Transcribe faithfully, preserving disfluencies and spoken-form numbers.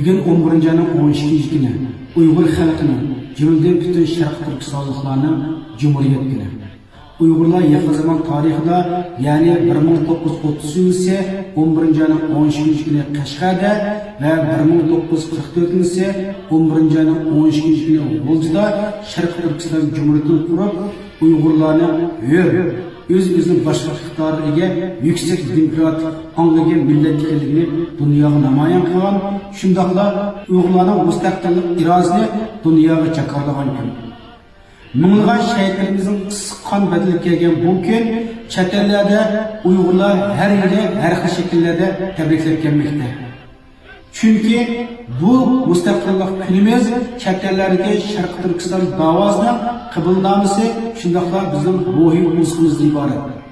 بۈگۈن ئون بىرىنچى ئاينىڭ ئون ئىككىنچى كۈنى، ئۇيغۇر خەلقىنىڭ، جۈملىدىن پۈتۈن شەرقىي تۈركىستانلىقلارنىڭ جۇمھۇرىيەت كۈنى. ئۇيغۇرلار يېقىن زامان تارىخىدا، يەنى بىر مىڭ توققۇز يۈز ئوتتۇز يىلى ئون بىرىنچى ئاينىڭ ئون ئىككىنچى كۈنى قەشقەردە ۋە بىر مىڭ توققۇز يۈز قىرىق تۆتىنچى يىلى ئون بىرىنچى ئاينىڭ ئون ئىككىنچى كۈنى غۇلجىدا شەرقىي تۈركىستان جۇمھۇرىيىتىنى قۇرۇپ، ئۇيغۇرلارنىڭ ھۆر، ئۆز-ئۆزىنى باشقۇرۇش ئىقتىدارىغا ئىگە يۈكسەك دېموكراتىك ئاڭغا ئىگە مىللەت ئىكەنلىكىنى دۇنياغا نامايان قىلغان، شۇنداقلا ئۇيغۇرلارنىڭ مۇستەقىللىق ئىرادىسىنى دۇنياغا جاكارلىغان كۈن. مىڭلىغان شەھىدلىرىمىزنىڭ ئىسسىق قان بەدىلىگە كەلگەن بۇ كۈن چەت ئەللەردە ئۇيغۇرلار ھەر يىلى ھەر خىل شەكىللەردە تەبرىكلەپ كەلمەكتە. چۈنكى بۇ مۇستەقىللىق كۈنىمىز چەت ئەللەردىكى شەرقىي تۈركىستان داۋاسىنىڭ قەبۇلنامىسى، شۇنداقلا بىزنىڭ روھىي ئۇنسۇرىمىزدىن ئىبارەت.